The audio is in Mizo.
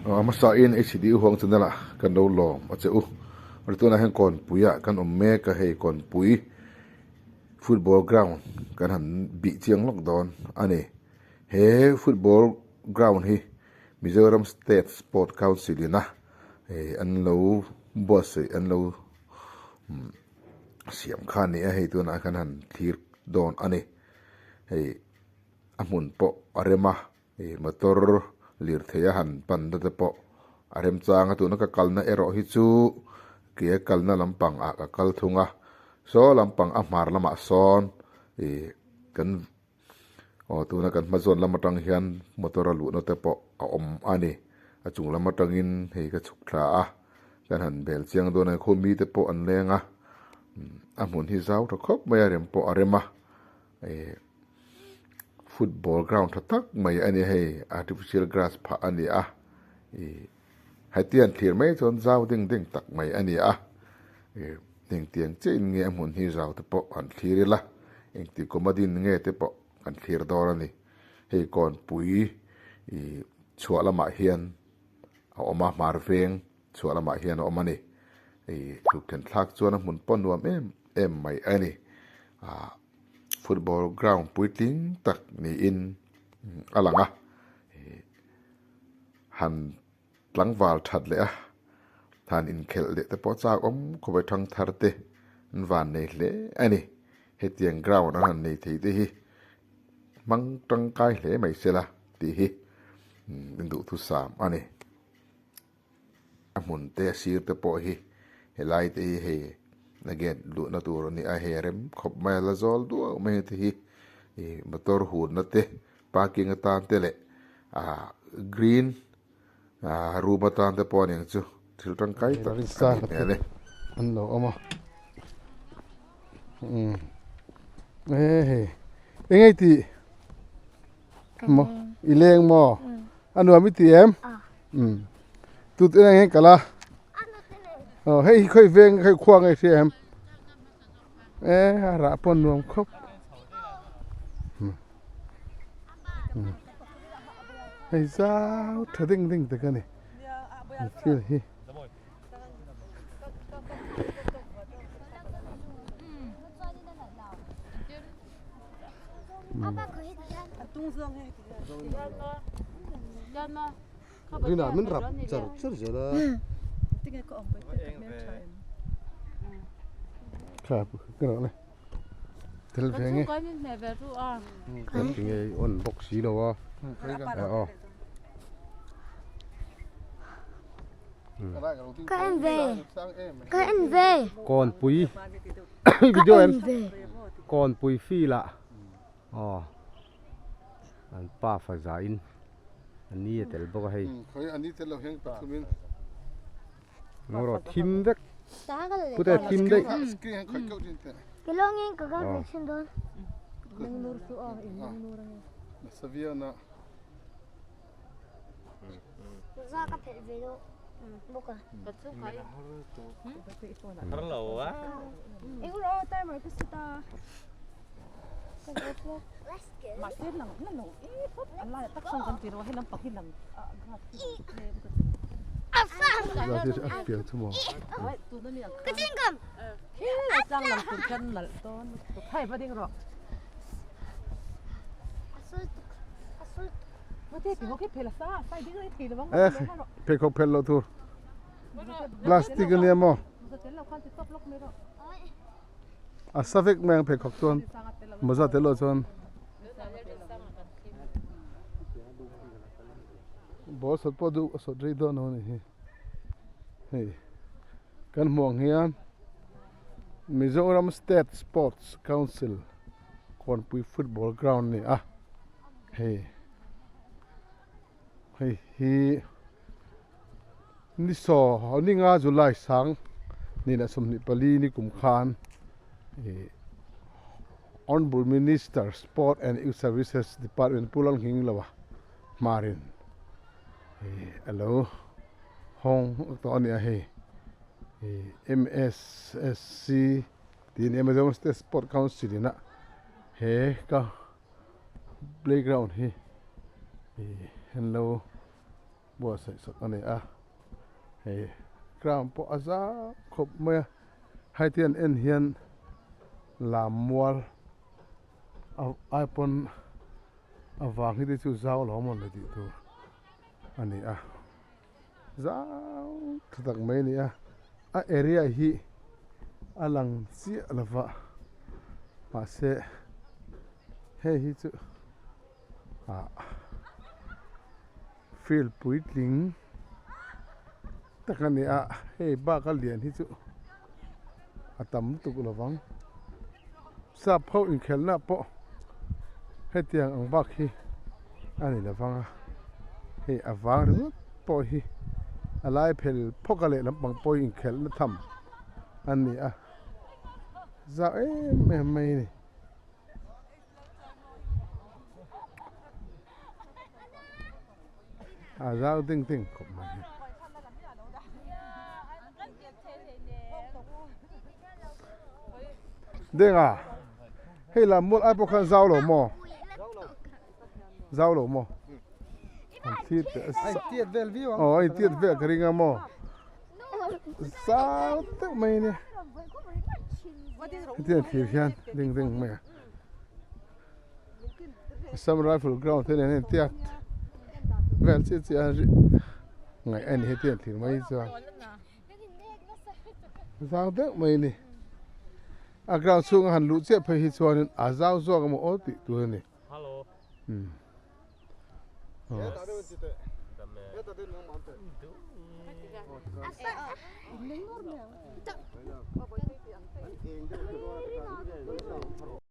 A hmasa in HD huang channel ah kan lo lawm a che u. Tunah hian kawnpui ah kan awm mek a, hei kawnpui football ground kan han bih chiang lawk dawn a ni. He football ground hi Mizoram State Sport Council in a an lo buatsaih an lo siam kha a ni a, hei tunah khan han thlir dawn a ni. Hei a hmun pawh a rem a. Ih motor lirthei a han pan na te pawh a remchang a tuna ka kalna erawh hi chu ke a kalna lampang ah ka kal thung a saw lampang a hmar lamah sawn ih kan aw tuna kan hma zawn lam atang hian motor a luhna te pawh a awm a ni a chung lam atangin hei ka chhuk thla a kan han bel chiang dawn a ni khumi te pawh an leng a a hmun hi zau tha khawp mai a rem pawh a rem a ih. Football ground tha tak mai a ni hei artificial grass phah a ni a ih hetiang thlir mai chuan zau ding ding tak mai a ni a ih engtiang chiah in nge a hmun hi zau te pawh han thlir ila engti kuma din nge te pawh kan thlir dawn a ni hei kawnpui ih chhuah lamah hian a awm a hmar veng chhuah lamah hian a awm a ni ih thuthleng thlak chuan a hmun pawh nuam em em mai a ni ah. Football ground puitling tak niin a lang a, han tlangval that leh a, han inkhelh leh te pawh chak awm khawp a thangthar te an van nei hle a ni. Hetiang ground an han nei thei te hi hmang tangkai hle mai sela tih hi in duhthusam a ni. A hmun te a sir te pawh hi helai te hi hei a gate luhna tur a ni a hei a rem khawp mai a la zawl duau mai a te hi ih motor hunna te parking atan te leh ah green ah room atan te pawh a ni ang chu thil tangkai tak a nih hmel e. An lo awm a umm e hei eng ei tih maw i leng maw a nuam i ti em umm tut en ang hian kal a aw hei hi khawi veng khawi khua nge hria em e a rah pawh nuam khawp hei zau tha ding ding tak a ni thil hi. Rina min rap char char zel a. Kha ka rawh le. Tel ve nge. Tel ve nge on bawk si lo a. Aw. Ka en ve. Ka en ve. Kawnpui. Video em. Kawnpui feel ah. Aw an pa fa za in a ni a tel bawk a hei. Khawi a ni tel lo hian pathum in. Ngaw rawh thim vek. Pute thim daih. Kelawngin ka kal ve thin dawn. Saviana. Za ka phelh ve deuh bawk a. E pheikhawk phelh loh tur plastic a nia maw a sa vek mai ang pheikhawk chuan mawza tel loh chuan ball sawt pawh duh a sawt rei dawn lo a ni hi hei kan hmuh ang hian Mizoram State Sports Council Kawnpui football ground a ni a. Hei hei hi ni saw ni nga July sang nihna 24 ni kum khan ih Honourable Minister Sport and Youth Services Department Pu Lalnghing lo a hmarin ih a lo hawng tawh a ni a hei ih M_S_S_C tih a ni a Mizoram State Sport Council in a he ka. Playground hi ih an lo Buatsaih sak a ni a, hei ground pawh a zau khawp mai a, heti an en hian lam mual a ai pawn a vang hi te chu zau lo mawn le tih tur a ni a, zau tha tak mai a ni a, a area hi a lang chiah lova mahse hei hi chu ah. Field puitling tak a ni a, hei bak a lian hi chu a tam lutuk lovang. Sap ho inkhelhna pawh hetiang ang bak hi a ni lovang a, hei a vang ringawt pawh hi a lai phel phawk a lehlam pang pawh hi inkhelhna tham a ni a, zau em em mai a ni. A zau ding ding khawp mai hi. Denga hei lam mual ai pawh khan zau lo maw? Zau lo maw? An thlir teh a sa. Tiat vel viau ang. Aw a intiat vel ka ring a maw? Zau deuh mai a nia. Hetiang thlir hian ding ding mai a. Assam Rifle ground te nen a intiat vel chiah chiah a ri ngaih a ni hetiang thlir mai chuan zau deuh mai a ni a ground chhunga han luh chiah phei hi chuanin a zau zawk emaw aw tih tur a ni umm aw.